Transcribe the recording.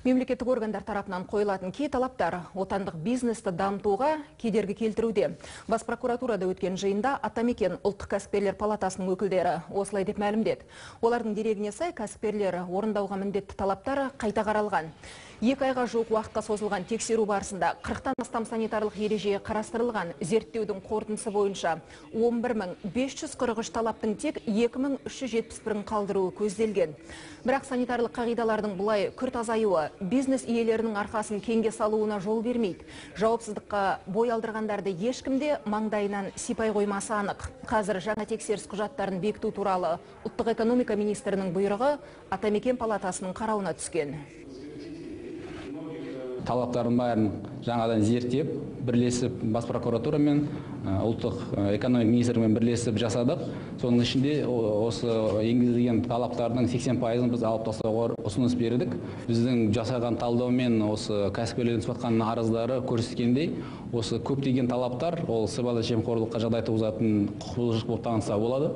Мемлекеттік органдар тарапынан қойылатын кей талаптар отандық бизнесті дамытуға кедергі келтіруде. Бас прокуратурада өткен жиында Атамекен ұлттық кәсіпкерлер палатасының өкілдері осылай деп мәлімдеді. Олардың дерегіне сай, кәсіпкерлер орындауға міндетті талаптар қайта қаралған. 2 айға жуық уақытқа созылған тексеру барысында 40-тан астам санитарлық ереже қарастырылған. Зерттеудің қорытындысы бойынша 11 543 талаптың тек 2371-ін қалдыруы көзделген. Бірақ санитарлық қағидалардың бұлай күрт азаюы бизнес иелерінің арқасын кеңге салуына жол бермейді. Жауапсыздыққа бой алдырғандарды ешкім де маңдайынан сипай қоймасы анық. Қазір жаңа тексеріс құжаттарын бекіту туралы ұлттық экономика министрінің бұйрығы Атамекен палатасының қарауына түскен. Талаптардың бәрін жаңадан зерттеп, бірлесіп бас прокуратурамен, ұлттық экономика министрлігімен бірлесіп жасадық. Соның ішінде осы енгізілген талаптардың 80%-ын біз алып тастауға ұсыныс бердік. Біздің жасаған талдаумен осы кәсіпкерлерден түсіп жатқан арыздары көрсеткендей, осы көптеген талаптар ол сыбайлас жемқорлыққа жағдай туғызатын құқық бұзушылық болып танылса болады.